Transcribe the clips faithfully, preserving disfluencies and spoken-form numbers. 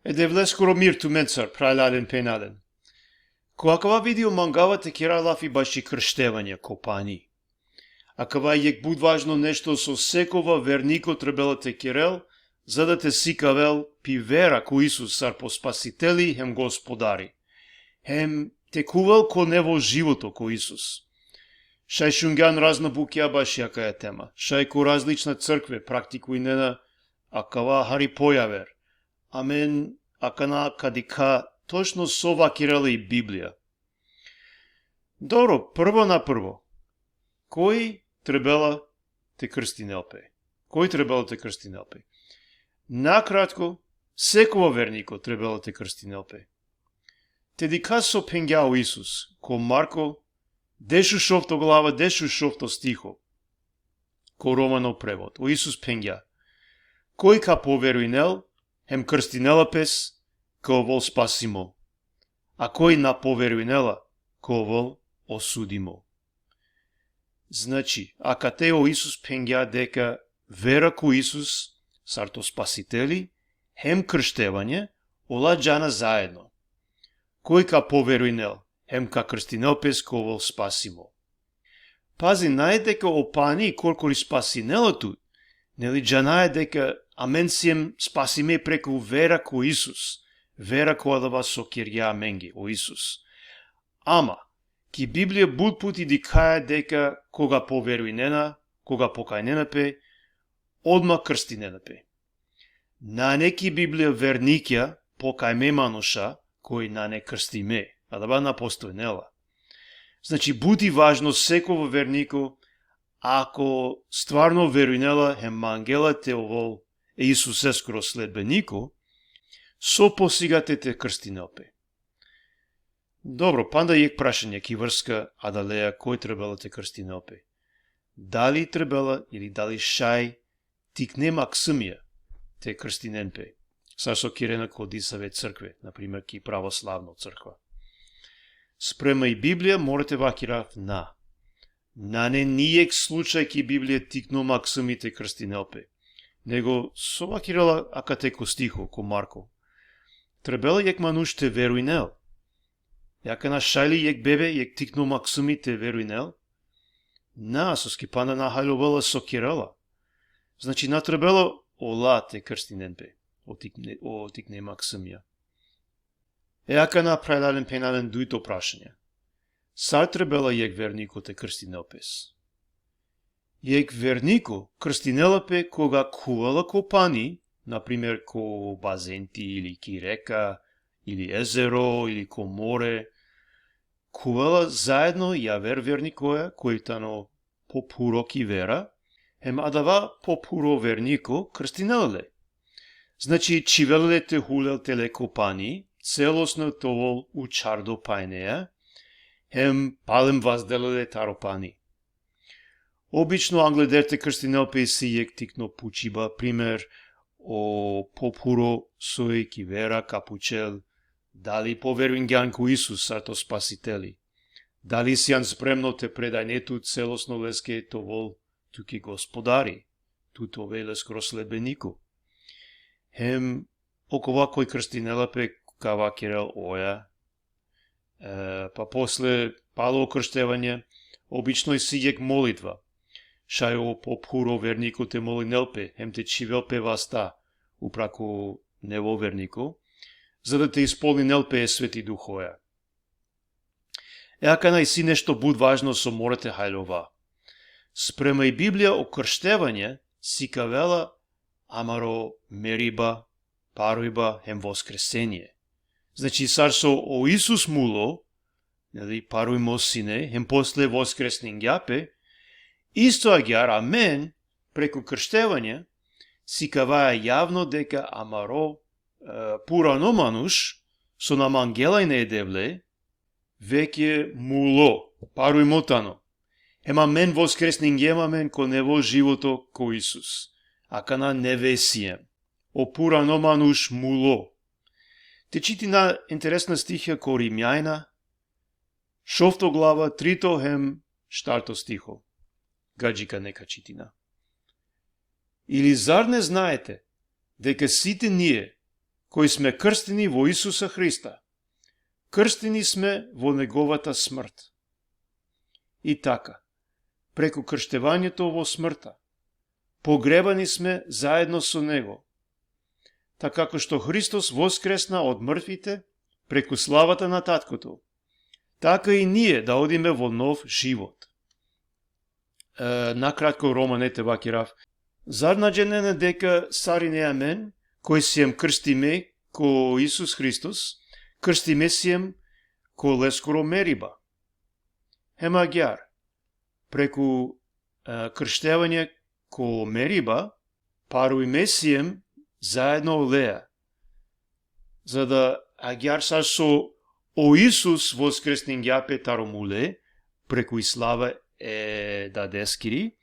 E Devleskoro mir tumencar, phralalen, phenjalen. Ko akava video mangava te kera lafi baši krštevanje ko pani. Akava jekh but važno nešto so sekova verniko trebela te kerel, za da te sikavel pi vera ko Isus sar po Spasiteli hem Gospodari. Hem te khuvel ko nevo životo ko Isus. Šaj šungjan razna bukja baši akaja tema. Šaj ko različna crkve praktikujnena akava hari pojaver. Amen akana ka dikha točno so vakerela i Biblija. Dobro, prvo na prvo. Koj trebela te krstinel pe? Koj trebela te krstinel pe? Nakratko, sekova verniko trebela te krstinel pe. Te dikha so phengja o Isus, ko Marko, dešušovto glava, dešušovto stiho. Ko romano prevod. O Isus phengja: Koj ka poverujnel, hem krstinela pes, ka ovol spasimo. A koj na poverujnela, ka ovol osudimo. Znači, akate o Isus phengja deka vera ko Isus, sar to Spasiteli, hem krštevanje, ola džana zaedno. Koj ka poverujnel, hem ka krstinel pes, ka ovol spasimo. Pazi, nane deka o pani korkori spasinela tut, neli džanaja deka amen siem spasime preku vera ko Isus, vera ko adava so kergja amenge o Isus. Ama, ki Biblija but puti dikhaja deka koga poverujnena, koga pokajnena pe, odma krstinena pe. Nane ki Biblija vernikja pokajme manuša koj nane krstime, adava na postojnela. Znači, but i važno sekovo verniko, ako stvarno verujnela hem mangela te ovol e Isuseskoro sledbeniko, so posigate te krstinel pe. Dobro, panda jekh prašanje ki vrska adaleja koj trebela te krstinel pe. Dali trebela ili dali šaj tikne maksumija te krstinen pe, sar so kerena ko disave crkve, na primer ki pravoslavno crkva. Sprema i Biblija mora te vakerav na. Nane ni jekh slučaj ki Biblija tikno maksumi te krstinel pe. Nego so vakerela akate ko stiho, ko Marko. Trebela jekh manuš te verujnel. Akana šaj li jekh bebe, jekh tikno maksumi te verujnel? Na, soske panda na haljovela so kerela. Znači, na trebela ola te krstinen pe, o tikne, o tikne maksumija. E akana, phralalen, phenjalen, dujto prašanje. Sar trebela jekh verniko te krstinel pes? Jekh verniko krstinela pe koga khuvela ko pani, na primer ko bazenti ili ki reka, ili ezero, ili ko more, khuvela zaedno javer vernikoja, koj tano pophuro ki vera, hem adava pophuro verniko krstinela le. Znači, čhivela le te hulel tele ko pani, celosno te ovol učhardo pajneja, hem palem vazdela le taro pani. Obično angleder te krstinel pe isi jekh tikno pučiba, primer, o pophuro soj ki vera ka pučel, dali poverujngjan ko Isus sar to Spasiteli? Dali sian spremno te predajne tut celosno leske te ovol tuke Gospodari, tu te ove leskoro sledbeniko? Hem okova koj krstinela pe ka vakerel oja. E, pa posle, palo krštevanje, obično isi jekh molitva. Šaj o pophuro verniko te molinel pe, hem te čhivel pe vasta upra ko nevo verniko, za da te ispolninel pe e Sveti Duhoja. E akana isi nešto but važno so mora te haljova. Sprema i Biblija o krštevanje sikavela amaro meriba, parujba hem voskresenie. Znači, sar so o Isus mulo, neli, parujmo sine, hem posle voskresningja pe, isto agjaar amen, preku krštevanje, sikavaja javno deka amaro, e, purano manuš, so na mangela ine e Devle, veke mulo, parujmo tano. Hem amen voskresningjem amen ko nevo životo ko Isus. Akana neve siem. O purano manuš mulo. Te čitina interesna stiha ko Rimjanja, šovto glava, trito hem štarto stiho. Gadžika neka čitina. Или зар не знаете дека сите ние, кои сме крстени во Исуса Христа. Крстени сме во неговата смрт. И така, преку крштевањето во смртта, погребани сме заедно со него, така како што Христос воскресна од мртвите преку славата на Таткото, така и ние да одиме во нов живот. Е, накратко, Романе, те вакирав. Зар на џенене дека сари не амен, кои сием крстиме ко Исус Христос, крстиме сием ко лескоро мериба. Хем агјар, преку, е, крштевање ко мериба, парујме сием заедно олеа. За да агјар сар со о Исус воскреснинѓа пе таро муле, преку и слава е дадескири,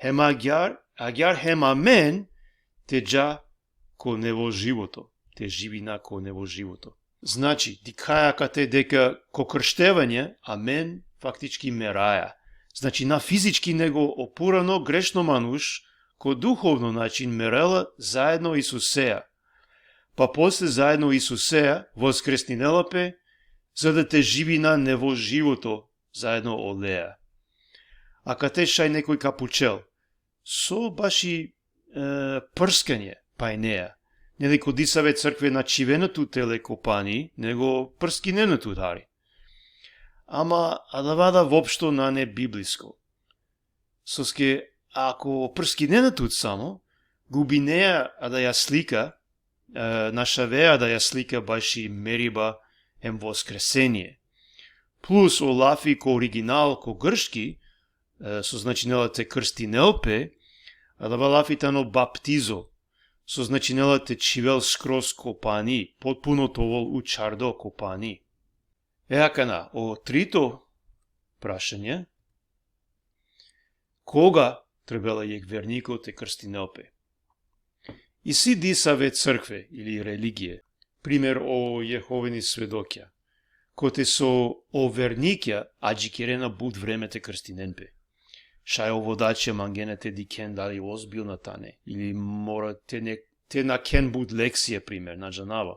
хем агјар, агјар хем амен те џа ко нево живото, те живина ко нево живото. Значи, дикаја кате дека ко крштевање, амен фактички мераја. Значи, на физички него о порано грешно мануш, ко духовно начин мерела заедно Исусеа. Па после заедно Исусеа воскреснинела пе, за да те живина нево живото заедно олеа. А кате шај некој ка пучел, со баши, е, прскање пајнеа. Нели, ко дисаве цркве на чивеноту теле ко пани, него прскиненоту дари. Ама адавада воопшто на не библиско. Соски, ако прскиненоту само, губинеа адаја слика, е, нашавеа адаја слика баши мериба хем воскресение. Плюс о лафи ко оригинал, ко гршки, е, со значинела те крстинел пе, адава лафи тано баптизо, со значинела те чивел скроз ко пани, потпуно те овол у чардо ко пани. Е, акана, о трито прашање, кога требела јек вернико те крстинел пе? И си дисаве цркве или религије, пример о Јеховени сведокја, коте со о верникја аџикерена бут време те крстинен пе. Шај о водаче мангене те дикен дали озбилна тане, или мора те не, те накен бут лексија, пример, на џанава.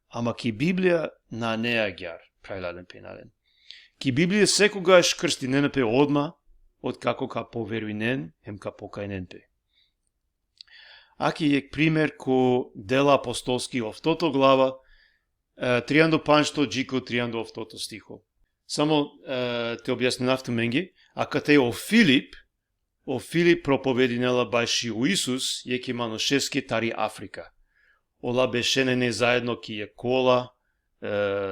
Ама ки Библија на не агјар, прајладен пенален. Ки Библија секогаш крстинена пе одма, од како ка поверуинен, хем ка покајнен пе. Аки јек пример ко Дела апостолски офтото глава, е, триандо панчто џико триандо офтото стихо. Само, е, те објаснинав туменги, а кате о Филип, о Филип проповединела баши о Исус, јеке маношески тари Африка. Ола бешене не заедно ки е кола, е,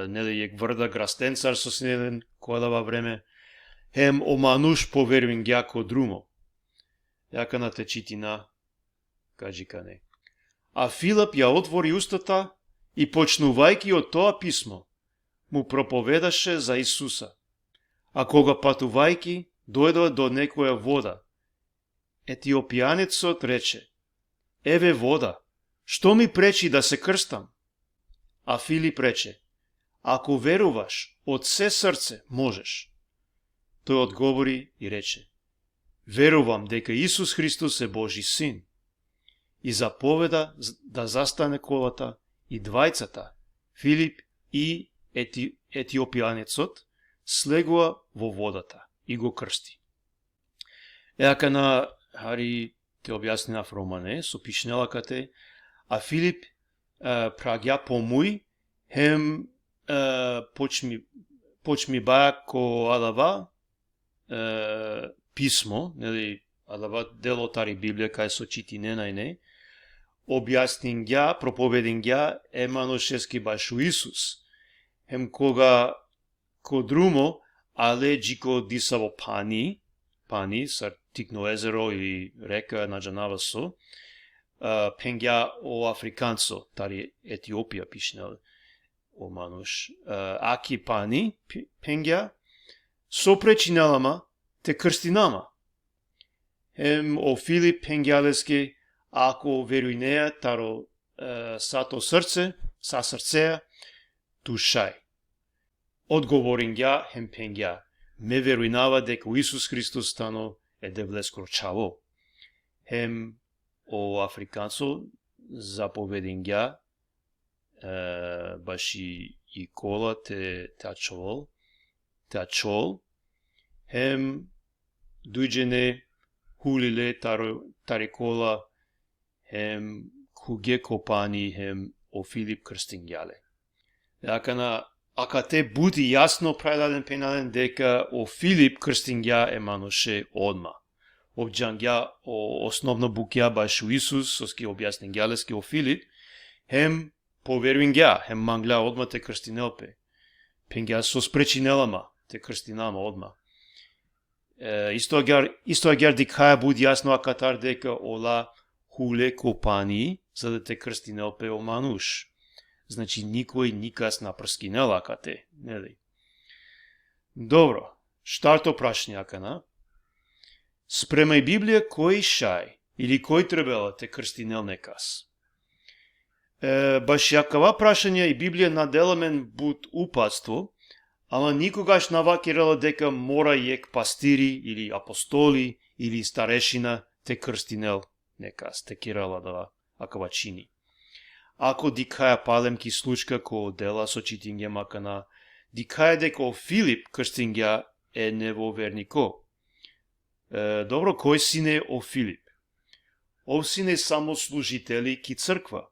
нели, јек врда грастенцар со синеден кола ва време, хем о мануш поверуинѓа ко друмо. Јака на те читина, кажи кане. А Филип ја отвори устата и почнувајќи од тоа писмо, му проповедаше за Исуса. А кога патувајќи, дојдоа до некоја вода. Етиопијанецот рече: „Еве вода, што ми пречи да се крстам?“ А Филип рече: „Ако веруваш од се срце, можеш.“ Тој одговори и рече: „Верувам дека Исус Христос е Божи син.“ И заповеда з-, да застане колата, и двајцата, Филип и ети-, етиопијанецот, слегува во водата и го крсти. Е, ака на, хари, те објаснинав, Романе, со пишнела кате, а Филип, е, праѓа помој, хем, е, почми, почми баја ко адава, е, писмо, нели, адава дело тари Библија, кај со читинена и не, објаснингја, проповедингја е маношески баш у Исус. Хем кога ко друмо, але џико дисаво пани, пани, сар тикно езеро или река, на џанава со, а, пенгја о Африканцо, тари Етиопија пишнел о мануш. А, аки пани, пи-, пенгја, со пречинелама, те крстинама. Хем о Филип пенгја лески, ако веруинеа таро, е, сато срце, са срцеа, ту шај. Одговорингја хем пенгја: „Ме веруинава дека у Исус Христос тано е Девлескро чаво.“ Хем о Африканцо заповедингја e, baši i kola te, te ačhol, te ačhol, hem duj džene hulile taro, tari kola, hem khuvge ko pani, hem o Filip krstingja le. E akana, akate but jasno, phralalen, phenjalen, deka o Filip krstingja e manuše odma. Ov džangja o osnovno bukja bašo Isus, soske objasningja leske o Filip, hem poverujngja, hem mangla odma te krstinel pe. Phengja: so sprečinela ma te krstina ma odma? E, isto agjaar, isto agjaar dikhaja but jasno akatar deka ola hule ko pani, za da te krstinel pe o manuš. Znači, nikoj nikas na prskinela akate, neli? Dobro, štarto prašanje akana. Sprema i Biblija, koj šaj ili koj trebela te krstinel nekas? E, baši akava prašanje i Biblija na dela amen but upatstvo, ama nikogaš na vakerela deka mora jekh pastiri ili apostoli ili starešina te krstinel nekas, te kerel adava, akava čini. Ako dikhaja palem ki slučka ko Dela so čitingjem akana, dikhaja deka o Filip krstingja e nevo verniko. E, dobro, koj sine o Filip? Ov sine samo služiteli ki crkva.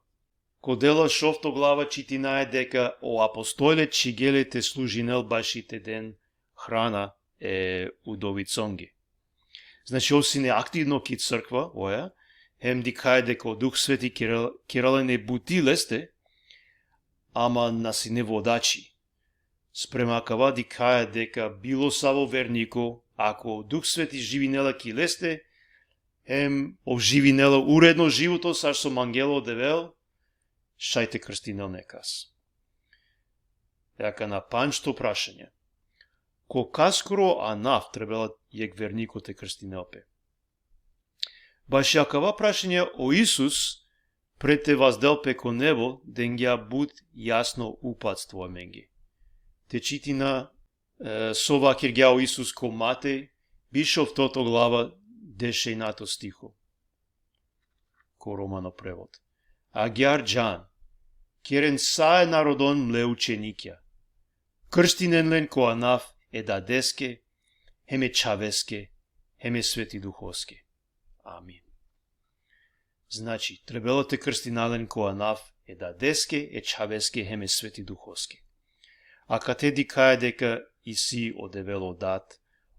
Ko Dela šovto glava čitinaja deka o apostole čhigje le te služinel baši te den hrana e udoviconge. Znači, ov sine aktivno ki crkva, oja, hem dikhaja deka o Duh Sveti kerela, kerela ine buti leste, ama na sine vodači. Sprema akava dikhaja deka bilo savo verniko, ako o Duh Sveti živinela ki leste, hem ov živinela uredno životo sar so mangela o Devel, šaj te krstinel nekas. E akana pandžto prašanje. Ko kaskoro anav trebela jekh verniko te krstinel pe? Baši akava prašanje o Isus, pred te vazdel pe ko nevo, dengja but jasno upatstvo amenge. Te čitina, e, so vakergja o Isus ko Matej, biš oftoto glava, dešenjato stiho. Ko romano prevod. Agjaar džan, keren sa e narodon mle učenikja. Krstinen len ko anav e Dadeske, hem e Čhaveske, hem e Sveti Duhoske. Amin. Znači, trebela te krstina len ko anav e Dadeske, e Čhaveske, hem e Sveti Duhoske. Akate dikhaja deka isi o Devel o Dad,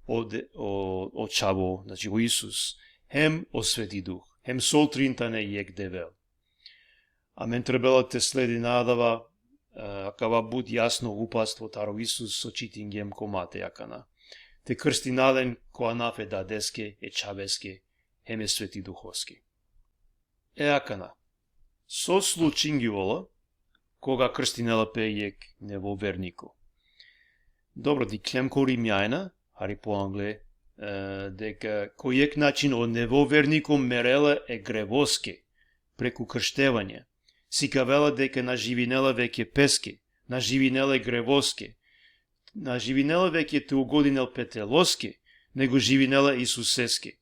o, de, o, o Čhavo, znači o Isus, hem o Sveti Duh, hem so trin tane jekh Devel. Amen trebela te sledina adava, e, akava but jasno upatstvo taro Isus so čitingjem ko Matej akana. Te krstina len ko anav e Dadeske, e Čhaveske, hem e Sveti Duhoske. E akana, so slučingjovela, koga krstinela pe jekh nevo verniko? Dobro, dikhlem ko Rimjanja, hari poangle, e, deka ko jekh način o nevo verniko merela e grevoske, preku krštevanje, sikavela deka na živinela veke peske, na živinela e grevoske, na živinela veke te ugodinel pe teloske, nego živinela Isuseske,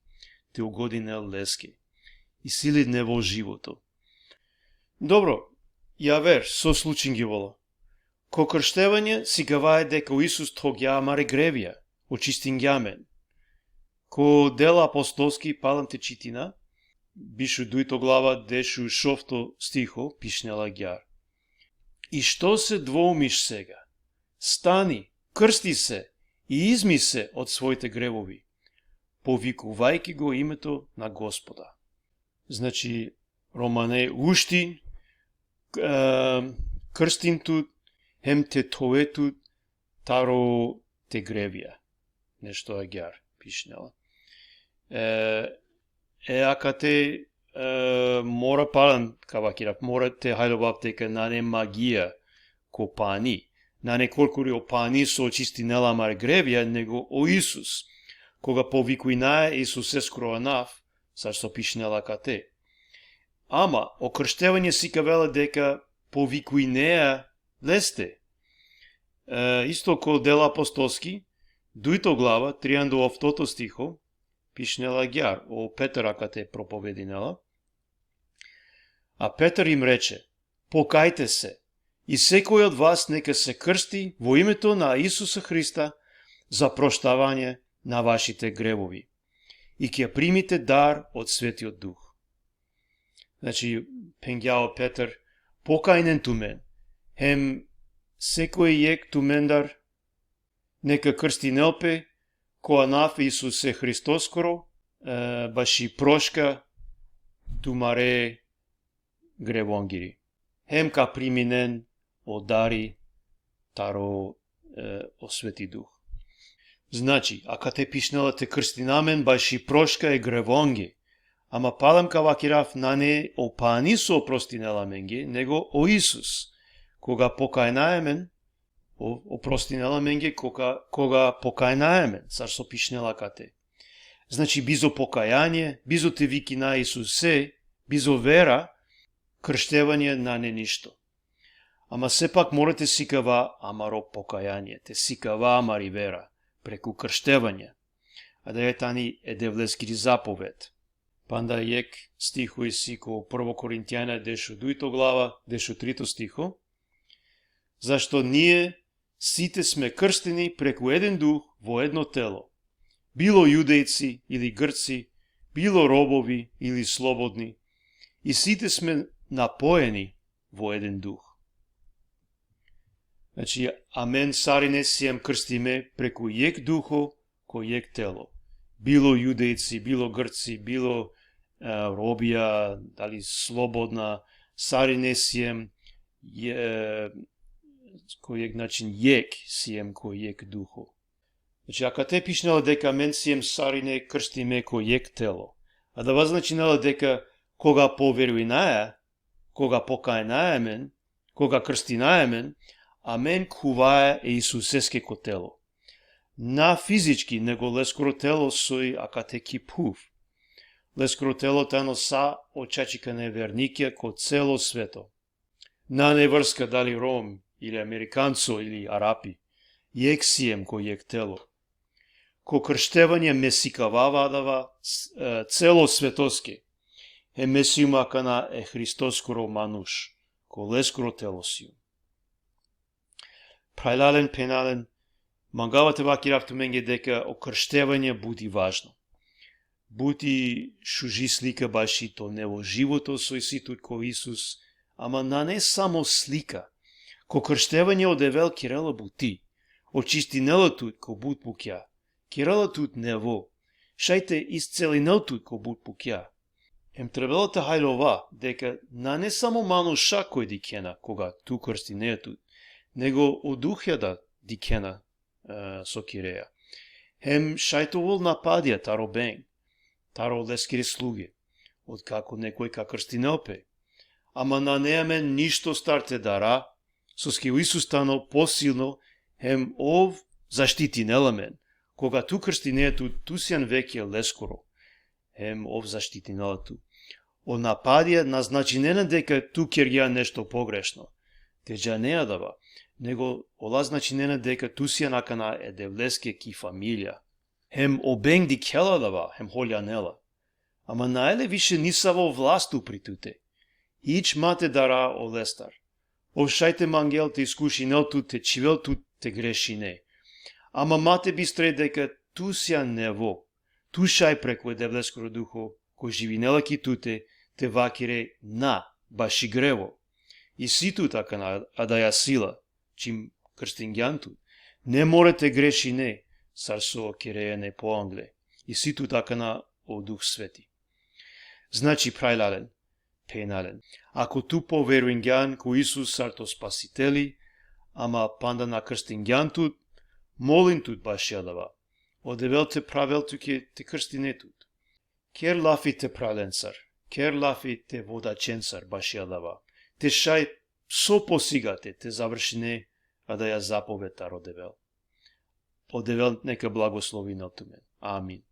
te ugodinel leske. Isi li nevo životo? Dobro, javer, so slučingjovela. Ko krštevanje sikavaja deka o Isus thogja amare grevja, očistingja amen. Ko Dela apostolski, palem te čitina, biš u dujto glava, deš u šovto stiho, pišinela agjaar. И што се двоумиш сега? Стани, крсти се и изми се од своите гревови, повикувајќи го името на Господа. Znači, romane, uštin, e, krstin tut, hem te thove tut taro te grevja. Nešto agjaar pišinela. E, e akate, e, mora, palem ka vakerav, mora te hajlovav deka nane magija ko pani. Nane korkori o pani so očistinela amare grevja, nego o Isus. Koga povikujnaja e Isuseskoro anav, sar so pišinela akate. Ama o krštevanje sikavela deka povikujnea leste. E, isto ko Dela apostolski, dujto glava, trianda oftoto stiho, pišinela agjaar, o Petar akate propovedinela. A Petar им рече: „Покајте се, И секој од вас нека се крсти во името на Исуса Христа за проштавање на вашите гревови. И ќе примите дар од Светиот Дух. Значи, пенгјао Петар, покајнен тумен, хем секој јек тумендар нека крстинел пе ко анаф Исусе Христоскоро, е, баши прошка тумаре гревонгири. Хем ка приминен о дари таро, е, о Свети Дух. Значи, акате пишнела те крстинамен баши прошка е гревонги, ама палем ка вакирав нане о пани со опростинела менге, него о Исус. Кога покајнаемен, о, опростинела менге, кога, кога покајнаемен, сар со пишнела кате. Значи, бизо покајање, бизо те викина Исусе, бизо вера, крштевање нане ништо. Ама сепак мора те сикава амаро покајање, те сикава амари вера, преку крштевање. А да е тани е Девлескири заповед. Панда јек стихо иси ко Прво Коринтијаня дешо дујто глава, дешо трито стихо. Зашто ние сите сме крстени преку еден дух во едно тело. Било јудејци или грци, било робови или слободни. И сите сме напоени во еден дух. Значи, амен сарине сием крстиме преку јек духо, ко јек тело. Било јудејци, било грци, било, е, робија, дали слободна, сарине сием, е, ко јек начин јек сием ко јек духо. Значи, акате пишнела дека мен сием сарине крстиме ко јек тело. А да ва значинела дека кога поверуинаја, кога покајнаемен, кога крстинаемен, амен куваја е Исусеске ко тело. На физички, него лескоро тело сој акате ки пув. Лескоро тело тано са очачикане верникја ко цело свето. Нане врска дали Ром, или Американцо, или Арапи. Јек сием ко јек тело. Ко крштевање ме сикавава адава, е, цело светоске. Е ме сиум акана е Христоскоро мануш, ко лескоро тело сиум. Пралален, пенален, мангава те вакирав туменге дека о крштевање бути важно. Бути шужи слика баши то нево живото сој си тут ко Исус, ама нане само слика. Ко крштевање о Девел кирела бути. Очистинела тут ко бут букја. Кирела тут нево. Шајте исцелинел тут ко бут букја. Ем требела те хајлова дека нане само мануша кој дикена кога ту крстинеа тут, него о духја да дикена, е, со киреа. Хем шајто вол нападија таро бенг, таро лескири слуги, откако некој ка крстинел пе. Ама на неа мен ништо стар те дара, соски Исус тано посилно, хем ов заштитинела мен. Кога ту крстинеа ту, ту сиан веќе лескоро, хем ов заштитинела ту. О нападија на значинена дека ту кергја нешто погрешно. Те џанеа дава, него ола значинена дека ту сиан акана е Девлеске ки фамилија. Хем о бенг дикела дава, хем холјанела. Ама наеле више нисаво власт упри туте. Ич ма те дара о лестар. Ов шајте мангел те искушинел тут, те чивел тут, те грешине. Ама ма те бистре дека ту сиан нево. Ту шај преку е Девлескоро духо, кој живинела ки туте, те вакире на, баши грево. И си тут акана адаја сила, чим крстингјан тут. Не море те грешине, сар со кереене поангле. И си тут акана о Дух Свети. Значи, пралален, пенален. Ако ту поверуингјан ко Исус сар то Спасители, ама панда на крстингјан тут, молин тут баши адава. О Девел те правел туке те крстине тут. Кер лафи те праленцар, кер лафи те водаченцар баши адава. Те шај со посигате те завршине адаја заповед таро Девел. О Девел нека благословинел тумен. Амин.